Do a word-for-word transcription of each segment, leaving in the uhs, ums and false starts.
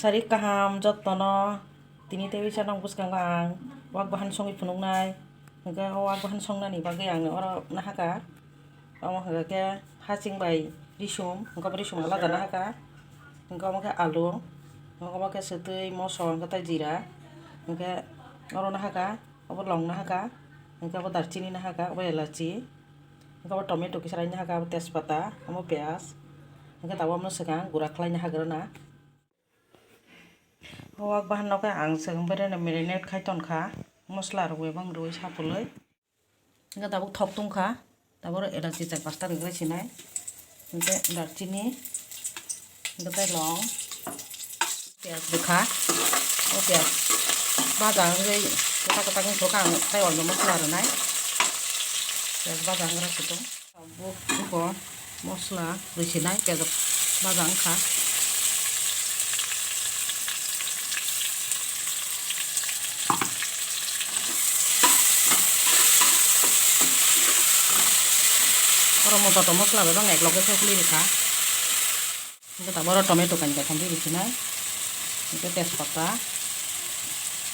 Sarik kaham jottono, tini tei bisa nang bwskango ang wak bahan songwi phunuknai. Hwnkhe o wak bahan songnani bagwi ang oro nahaka. Omo hwnkhe khe haching bai risum, hwnkhe bo risum alada nahaka. Hwnkhe omo khe alu, hwnkhe omo khe swtwi, moso, hwnkhe tei jira. Hwnkhe oro nahaka, obo long nahaka. Hwnkhe obo darchini nahaka, obo elachi. Hwnkhe obo tomato kisa rai nahaka, obo tejpata, omo piyaj. Hwnkhe tabuk omono swkang gura khlai nahagrana. O wak bahan no khe ang swkang bereno marinate khai tonkha, mosola rwui bang rwui sapului. Hwnkhe tabuk thok tongkha, tabuk elachi char pasta rwgwlai sinai. Hwnkhe darchini, hwnkhe tei long, piyaj rwkha. O piyaj baja wngwi kwtak kwtak wngkha khe ang tei omo mosola rwnai. Piyaj baja wngkha khe tong. Tabuk buko mosola rwsinai piyaj baja wngkha. Oro moto to mosola bai bang ek loge khe huli rwkha. Hwnkhe tabuk oro tomato kainwi kaitham twi rwsinai. Hwnkhe tejpata.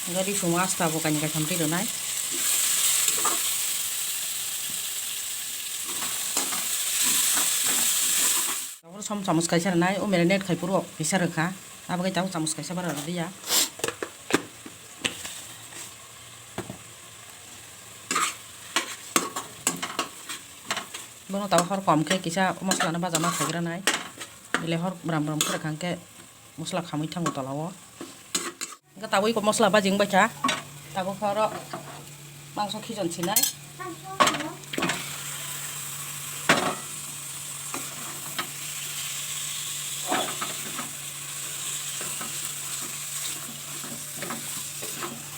Hwnkhe risum asta bo kainwi kaitham twi rwnai. Tabuk som chamus kaisa rwnai, o marinate khai phuru kisa rwkha. Abo khe tabuk chamus kaisa bara rwliya. Bono tabuk hor kom khe kisa mosola no baja ma khaigra nai. Belai hor bram bram khe rwkha hwnkhe mosola khamwi thango tola o. Hwnkhe tabuk iko mosola baji wngbaikha. Tabuk horo mangso khijon sinai.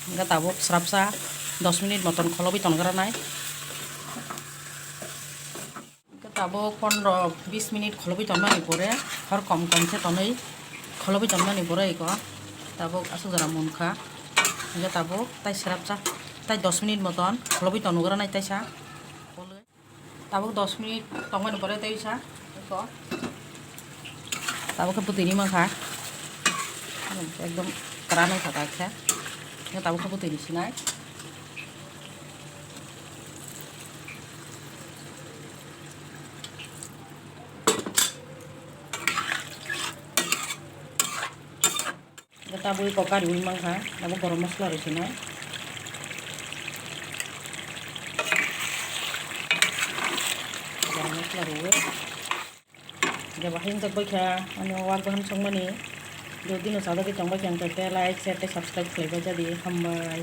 Hwnkhe tabuk srapsa dos minute moton kholobwi tongranai. Hwnkhe tabuk pondro bis minute kholobwi tongmani pore, hor kom kom khe tonwi kholobwi tongmani pore iko tabuk aswk jora munkha. Hwnkhe tabuk tai srapsa tai dos minute moton kholobwi tongranai taisa. Tabuk dos minute tongmani pore tei sa eko. Tabuk khe bwtwi ni mankha. Ekdom kwran wngkha khe. Tabuk khe bwtwi ni sinai. Tabuk iko kariui mankha, abo gorom mosola rwsinai. Gorom mosola rwui. Jeba hinjak baikha, ani wak bahan songmani. Jodi no chajagwi tongbaikha, hwnkhe like, share tei subscribe khlaibai jadi, hambai.